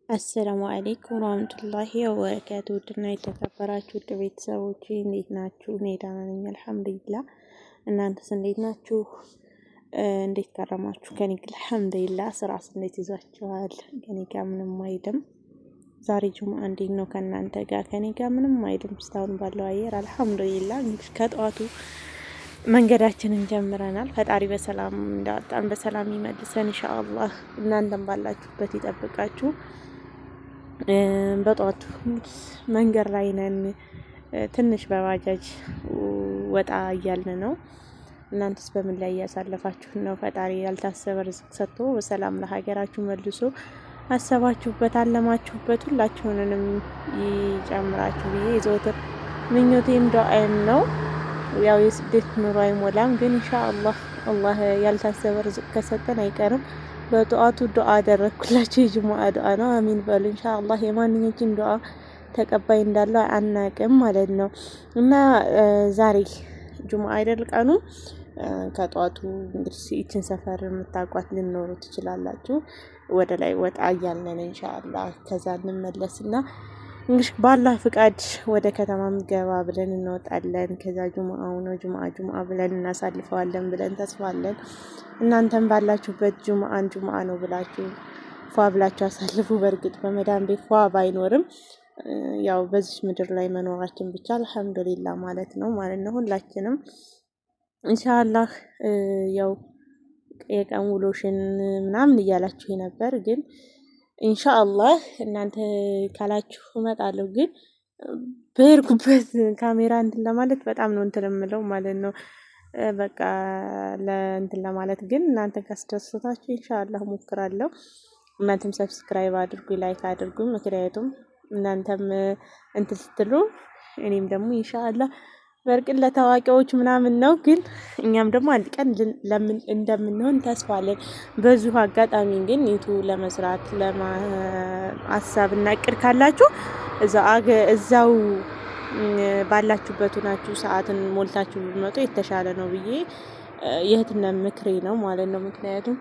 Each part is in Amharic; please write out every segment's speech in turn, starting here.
السلام عليكم ورحمة الله وبركاته። ውድና የተከበራችሁ ውድ ቤተሰቦች እንዴት ናችሁ? እኔ ደህና ነኝ الحمد لله። እናንተስ እንዴት ናችሁ? እንዴት ከረማችሁ? ከኔ ጋር الحمد لله። ስራስ እንዴት ይዟችኋል? ከኔ ጋር ምንም አይልም። ዛሬ ጁምአ እንዴት ነው ከእናንተ ጋር? ከኔ ጋር ምንም አይልም። እስካሁን ባለው አየር الحمد لله። እንግዲህ ከጠዋቱ መንገዳችንን ጀምረናል። ፈጣሪ በሰላም እንዳወጣን በሰላም ይመልሰን ኢንሻአላህ። እናንተም ባላችሁበት ይጠብቃችሁ። በጠዋቱ መንገድ ላይ ነን። ትንሽ በባጃጅ ወጣ እያልን ነው። እናንተስ በምን ላይ እያሳለፋችሁ ነው? ፈጣሪ ያልታሰበ ርዝቅ ሰጥቶ በሰላም ለሀገራችሁ መልሶ አሰባችሁበት አለማችሁበት ሁላችሁንንም ይጨምራችሁ ብዬ የዘወትር ምኞቴም ዱዓዬም ነው። ያው የስደት ኑሮ አይሞላም፣ ግን ኢንሻአላህ አላህ ያልታሰበ ርዝቅ ከሰጠን አይቀርም። በጠዋቱ ዱዓ አደረግኩላችሁ። የጅሙዓ ዱዓ ነው። አሚን በሉ። ኢንሻአላህ የማንኞችን ዱዓ ተቀባይ እንዳለው አናቅም ማለት ነው። እና ዛሬ ጁሙዓ አይደል ቀኑ? ከጠዋቱ እንግዲህ ይችን ሰፈር የምታውቋት ልኖሩ ትችላላችሁ። ወደ ላይ ወጣ እያልን ኢንሻአላህ ከዛ እንመለስና እንግዲህ ባላህ ፍቃድ ወደ ከተማም ገባ ብለን እንወጣለን። ከዛ ጁሙአው ነው ጁሙአ ጁሙአ ብለን እናሳልፈዋለን ብለን ተስፋለን። እናንተም ባላችሁበት ጁሙአን ጁሙአ ነው ብላችሁ ፏ ብላችሁ አሳልፉ። በእርግጥ በመዳን ቤት ፏ ባይኖርም ያው በዚች ምድር ላይ መኖራችን ብቻ አልሐምዱሊላ ማለት ነው ማለት ነው። ሁላችንም ኢንሻአላህ ያው የቀን ውሎሽን ምናምን እያላችሁ ነበር ግን ኢንሻአላህ እናንተ ካላችሁ እመጣለሁ። ግን በሄድኩበት ካሜራ እንትን ለማለት በጣም ነው እንትን የምለው ማለት ነው። በቃ ለእንትን ለማለት ግን እናንተ ካስደሰታችሁ ኢንሻአላህ እሞክራለሁ። እናንተም subscribe አድርጉ፣ like አድርጉ። ምክንያቱም እናንተም እንትን ስትሉ እኔም ደግሞ ኢንሻአላህ በእርግጥ ለታዋቂዎች ምናምን ነው፣ ግን እኛም ደግሞ አንድ ቀን ለምን እንደምንሆን ተስፋ አለን። በዚሁ አጋጣሚ ግን ዩቱብ ለመስራት ለማሳብ እና እቅድ ካላችሁ እዛው ባላችሁበት ሆናችሁ ሰዓትን ሞልታችሁ ብትመጡ የተሻለ ነው ብዬ የእህትነት ምክሬ ነው ማለት ነው። ምክንያቱም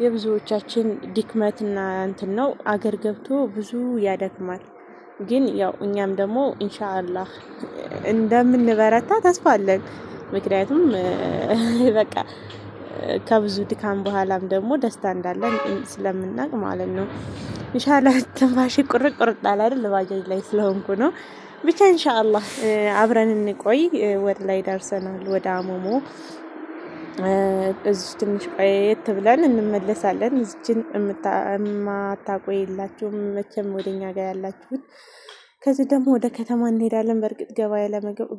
የብዙዎቻችን ድክመትና እንትን ነው፣ አገር ገብቶ ብዙ ያደክማል። ግን ያው እኛም ደግሞ ኢንሻአላህ እንደምንበረታ ተስፋ አለን። ምክንያቱም በቃ ከብዙ ድካም በኋላም ደግሞ ደስታ እንዳለን ስለምናቅ ማለት ነው። ኢንሻአላህ ትንፋሽ ቁርጥ ቁርጥ አለ አይደል? ባጃጅ ላይ ስለሆንኩ ነው። ብቻ ኢንሻአላህ አብረን እንቆይ። ወደ ላይ ደርሰናል፣ ወደ አሞሞ እዚች ትንሽ ቆየት ብለን እንመለሳለን። እዚችን የማታውቁ የላችሁም መቼም ወደኛ ጋር ያላችሁት። ከዚህ ደግሞ ወደ ከተማ እንሄዳለን። በእርግጥ ገበያ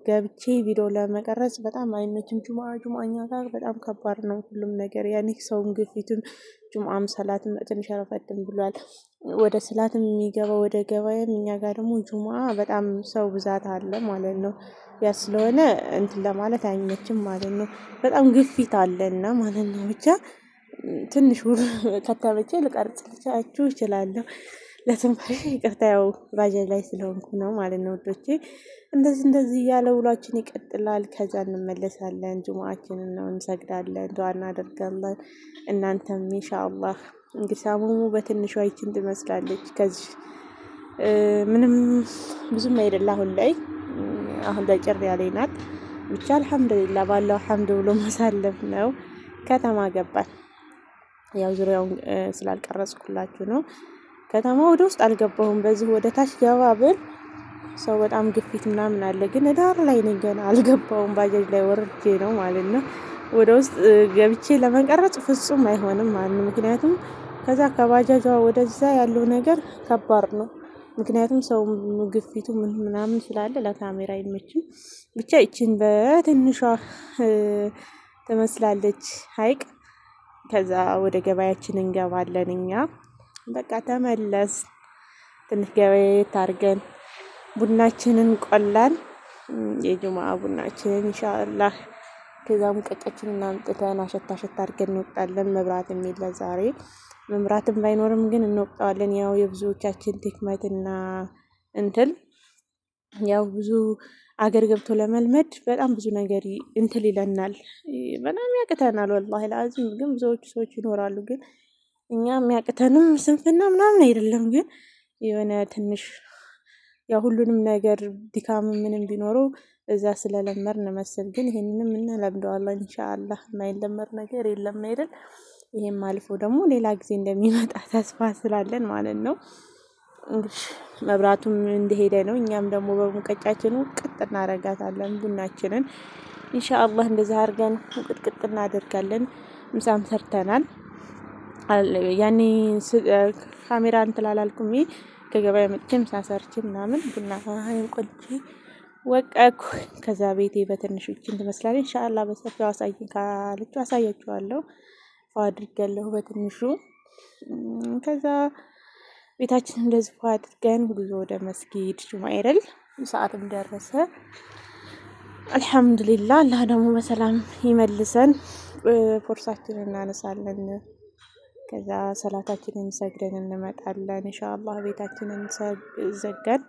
ገብቼ ቪዲዮ ለመቀረጽ በጣም አይመችም። ጁምአ ጁምአ እኛ ጋር በጣም ከባድ ነው ሁሉም ነገር ያኔ ሰውም ግፊቱም ጁምአም ሰላትም ትንሽ ረፈድም ብሏል። ወደ ሰላትም የሚገባው ወደ ገበያም እኛ ጋር ደግሞ ጁምአ በጣም ሰው ብዛት አለ ማለት ነው። ያ ስለሆነ እንትን ለማለት አይመችም ማለት ነው። በጣም ግፊት አለና ማለት ነው። ብቻ ትንሽ ከተመቼ ልቀርጽላችሁ እችላለሁ። ለትንፋሽ ይቅርታ፣ ያው ባጃጅ ላይ ስለሆንኩ ነው ማለት ነው ውዶቼ። እንደዚህ እንደዚህ እያለ ውሏችን ይቀጥላል። ከዛ እንመለሳለን፣ ጁምአችንን ነው እንሰግዳለን፣ ዱዓ እናደርጋለን። እናንተም ኢንሻአላህ እንግዲህ ሳሙሙ በትንሿ ይችን ትመስላለች። ከዚህ ምንም ብዙም አይደለ አሁን ላይ አሁን ላይ ጭር ያለኝ ናት። ብቻ አልሐምዱሊላ ባለው ሐምድ ብሎ ማሳለፍ ነው። ከተማ ገባን። ያው ዙሪያውን ስላልቀረጽኩላችሁ ነው። ከተማ ወደ ውስጥ አልገባሁም። በዚህ ወደ ታች ገባ ብል ሰው በጣም ግፊት ምናምን አለ። ግን ዳር ላይ ነኝ ገና አልገባሁም። ባጃጅ ላይ ወርጄ ነው ማለት ነው። ወደ ውስጥ ገብቼ ለመቀረጽ ፍጹም አይሆንም ማለት ነው። ምክንያቱም ከዛ ከባጃጇ ወደዛ ያለው ነገር ከባድ ነው። ምክንያቱም ሰው ግፊቱ ምን ምናምን ስላለ ለካሜራ አይመችም። ብቻ ይችን በትንሿ ትመስላለች ሀይቅ። ከዛ ወደ ገበያችን እንገባለን እኛ በቃ ተመለስ። ትንሽ ገበያ አድርገን ቡናችንን ቆላን፣ የጁምአ ቡናችንን ኢንሻአላህ። ከዛም ቀጫችንን አምጥተን አሸታ አሸታ አድርገን እንወጣለን። መብራት የሚለ ዛሬ መብራትም ባይኖርም ግን እንወቅጠዋለን። ያው የብዙዎቻችን ድክመትና እንትን ያው ብዙ አገር ገብቶ ለመልመድ በጣም ብዙ ነገር እንትን ይለናል፣ በጣም ያቅተናል። ወላሂ ለአዚም ግን ብዙዎቹ ሰዎች ይኖራሉ። ግን እኛ የሚያቅተንም ስንፍና ምናምን አይደለም፣ ግን የሆነ ትንሽ ያ ሁሉንም ነገር ድካም ምንም ቢኖረው እዛ ስለለመድን መሰል፣ ግን ይሄንንም እንለምደዋለን ኢንሻአላህ። የማይለመድ ነገር የለም አይደል? ይሄም አልፎ ደግሞ ሌላ ጊዜ እንደሚመጣ ተስፋ ስላለን ማለት ነው። እንግዲህ መብራቱም እንደሄደ ነው። እኛም ደግሞ በሙቀጫችን ውቅጥ እናረጋታለን ቡናችንን ኢንሻአላህ እንደዛ አድርገን ውቅጥቅጥ እናደርጋለን። ምሳም ሰርተናል። ያኔ ካሜራ እንትን አላልኩም። ከገበያ መጥቼ ምሳ ሰርቼ ምናምን ቡና ቆልቼ ወቀኩ። ከዛ ቤቴ በትንሹ ይችን ትመስላለች። ኢንሻአላህ በሰፊው አሳይኝ ካለችው አሳያችኋለሁ። አድርጌያለሁ በትንሹ። ከዛ ቤታችን እንደዚህ ፏ አድርገን ጉዞ ወደ መስጊድ ጁማ አይደል ሰዓትም ደረሰ። አልሐምዱሊላህ አላህ ደግሞ በሰላም ይመልሰን። ቦርሳችንን እናነሳለን። ከዛ ሰላታችንን ሰግደን እንመጣለን። ኢንሻአላህ ቤታችንን ዘጋን።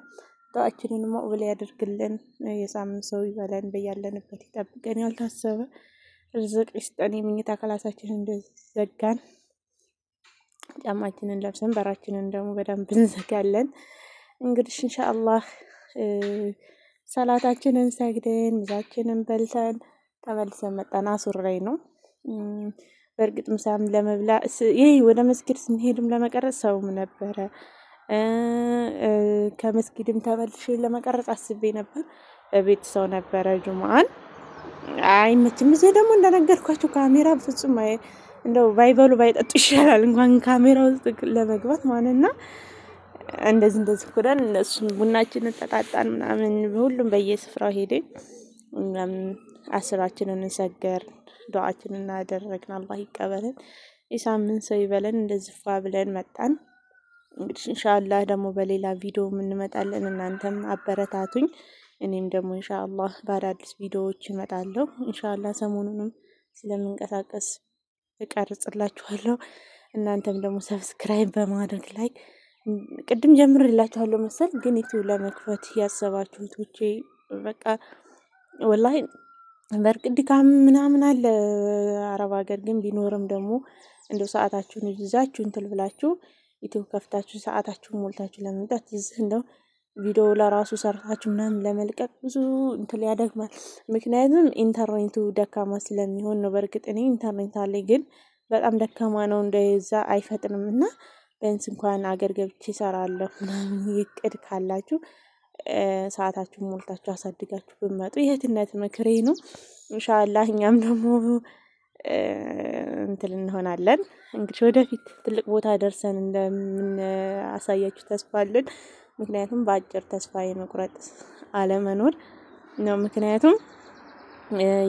ዱዓችንን መቅቡል ያደርግልን። የሳምንት ሰው ይበለን። በያለንበት ይጠብቀን። ያልታሰበ ርዝቅ ይስጠን። የምኝታ ክላሳችንን እንደዘጋን ጫማችንን ለብሰን በራችንን ደግሞ በደንብ እንዘጋለን። እንግዲህ ኢንሻአላህ ሰላታችንን ሰግደን ምሳችንን በልተን ተመልሰን መጣን። አሱር ላይ ነው። በእርግጥ ምሳም ለመብላ ይህ ወደ መስጊድ ስንሄድም ለመቀረጽ ሰውም ነበረ። ከመስጊድም ተመልሼ ለመቀረጽ አስቤ ነበር። ቤት ሰው ነበረ። ጁምአን አይመችም። እዚህ ደግሞ እንደነገርኳቸው ካሜራ ፍጹም እንደው ባይበሉ ባይጠጡ ይሻላል፣ እንኳን ካሜራ ውስጥ ለመግባት ማለት ነው። እንደዚህ እንደዚህ ኩደን እነሱም ቡናችንን ጠጣጣን ምናምን፣ ሁሉም በየስፍራው ሄደን አስራችንን እንሰገር፣ ዱዓችንን እናደረግን። አላህ ይቀበለን፣ የሳምንት ሰው ይበለን። እንደዚህ ፏ ብለን መጣን። እንግዲህ ኢንሻአላህ ደግሞ በሌላ ቪዲዮ እንመጣለን። እናንተም አበረታቱኝ። እኔም ደግሞ ኢንሻአላህ በአዳዲስ ቪዲዮዎች እመጣለሁ። ኢንሻአላህ ሰሞኑንም ስለምንቀሳቀስ እቀርጽላችኋለሁ። እናንተም ደግሞ subscribe በማድረግ ላይ ቅድም ጀምሬላችኋለሁ መሰል፣ ግን ዩቲዩብ ለመክፈት ያሰባችሁት ውጪ በቃ ወላሂ በእርግጥ ድካም ምናምን አለ አረብ ሀገር፣ ግን ቢኖርም ደግሞ እንደው ሰዓታችሁን ይዛችሁ እንትን ብላችሁ ዩቲዩብ ከፍታችሁ ሰዓታችሁን ሞልታችሁ ለመምጣት እዚህ እንደው ቪዲዮ ለራሱ ሰርታችሁ ምናምን ለመልቀቅ ብዙ እንትን ያደግማል። ምክንያቱም ኢንተርኔቱ ደካማ ስለሚሆን ነው። በእርግጥ እኔ ኢንተርኔት አለኝ፣ ግን በጣም ደካማ ነው፣ እንደዛ አይፈጥንም እና ቢያንስ እንኳን አገር ገብቼ እሰራለሁ ምናምን ይቅድ ካላችሁ ሰዓታችሁን ሞልታችሁ አሳድጋችሁ ብመጡ የእህትነት ምክሬ ነው። ኢንሻአላህ እኛም ደግሞ እንትን እንሆናለን። እንግዲህ ወደፊት ትልቅ ቦታ ደርሰን እንደምናሳያችሁ ተስፋ አለን። ምክንያቱም በአጭር ተስፋ የመቁረጥ አለመኖር ነው። ምክንያቱም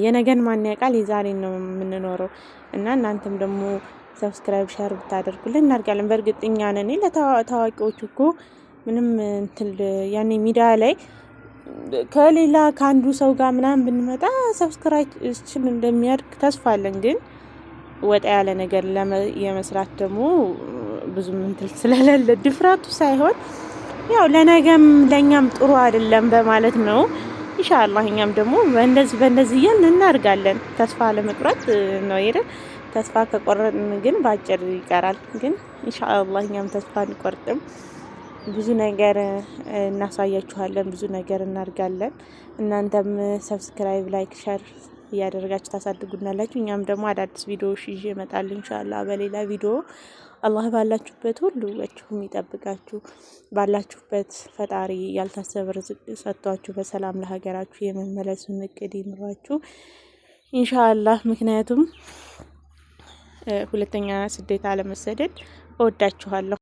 የነገን ማን ያውቃል፣ የዛሬን ነው የምንኖረው እና እናንተም ደግሞ subscribe share ብታደርጉልን እናድጋለን። በእርግጥ እኛ ነን ለታዋቂዎች እኮ ምንም እንትን ያኔ ሚዲያ ላይ ከሌላ ከአንዱ ሰው ጋር ምናምን ብንመጣ subscribe ኣችን እንደሚያድግ ተስፋ አለን። ግን ወጣ ያለ ነገር የመስራት ደግሞ ብዙም እንትን ስለሌለ ድፍረቱ ሳይሆን ያው ለነገም ለእኛም ጥሩ አይደለም በማለት ነው። ኢንሻአላህ እኛም ደግሞ በእንደዚህ በእንደዚህ እያልን እናድጋለን። ተስፋ ለመቁረጥ ነው አይደል? ተስፋ ከቆረጥን ግን ባጭር ይቀራል። ግን ኢንሻአላህ እኛም ተስፋ አንቆርጥም። ብዙ ነገር እናሳያችኋለን፣ ብዙ ነገር እናድጋለን። እናንተም subscribe፣ like፣ share እያደረጋችሁ ታሳድጉናላችሁ። እኛም ደግሞ አዳዲስ ቪዲዮዎች ይዤ እመጣለሁ ኢንሻአላህ በሌላ ቪዲዮ። አላህ ባላችሁበት ሁሉ ወችሁም ይጠብቃችሁ። ባላችሁበት ፈጣሪ ያልታሰበ ርዝቅ ሰጥቷችሁ በሰላም ለሀገራችሁ የመመለሱን እቅድ ይኑራችሁ ኢንሻአላህ። ምክንያቱም ሁለተኛ ስደት አለመሰደድ። እወዳችኋለሁ።